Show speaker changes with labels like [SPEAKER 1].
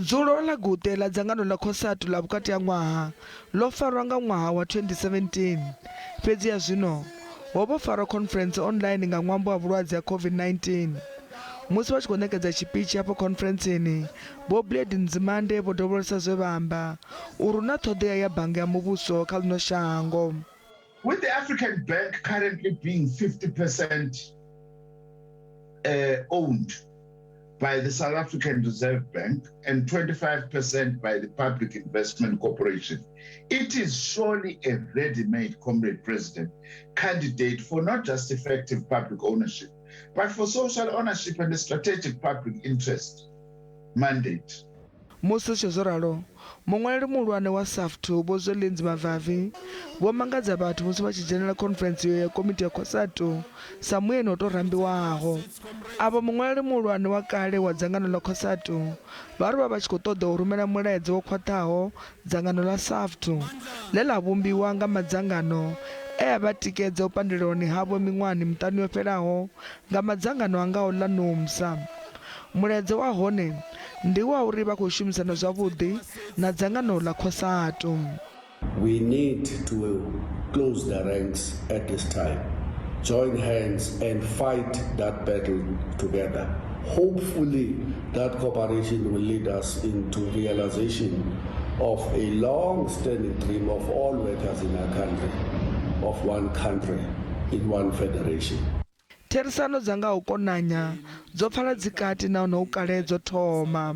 [SPEAKER 1] Dzulo ḽa guṱe ḽa dzangano ḽa COSATU ḽa vhukati ha ṅwaha ḽo farwa nga ṅwaha wa 2017, fhedzi ya zwino ho vho farwa khonferentsi online nga ṅwambo wa vhulwadze ha COVID-19. Musi vha tshi khou ṋekedza tshipitshi afho khonferentsini, Vho Blade Nzimande vho dovhololesa zwe vha amba uri hu na ṱhoḓea ya bannga ya muvhuso kha ḽino shango.
[SPEAKER 2] With the African Bank currently being 50% owned by the South African Reserve Bank and 25% by the Public Investment Corporation, it is surely a ready-made, Comrade President, candidate for not just effective public ownership, but for social ownership and a strategic public interest mandate.
[SPEAKER 1] Musi zwi tshe zwo ralo, muṅwaleli muhulwane wa SAFTU Vho Zwelinzhi Mavavi vho mangadza vhathu musi vha tshi dzhenela khonferentsi iyo ya komiti ya COSATU sa mueni o tou rambiwaho. Avho muṅwaleli muhulwane wa kale wa dzangano ḽa COSATU vha ri vha vha tshi khou ṱoḓa u rumela mulaedza wo khwaṱhaho dzangano ḽa SAFTU ḽe ḽa vhumbiwa nga madzangano e a vha tikedza u pandelelwani havho miṅwahani miṱanu yo fhelaho nga madzangano a ngaho ḽa NUMSA. Mulaedza wa hone ndi wa uri vha khou shumisana zwavhuḓi na dzangano ḽa COSATU.
[SPEAKER 3] We need to close the ranks at this time, join hands and fight that battle together. Hopefully that cooperation will lead us into realization of a long-standing dream of all workers in our country, of one country in one federation.
[SPEAKER 1] Therisano dza nga u konanya dzo pfala dzi kati nahone hu kale dzo thoma.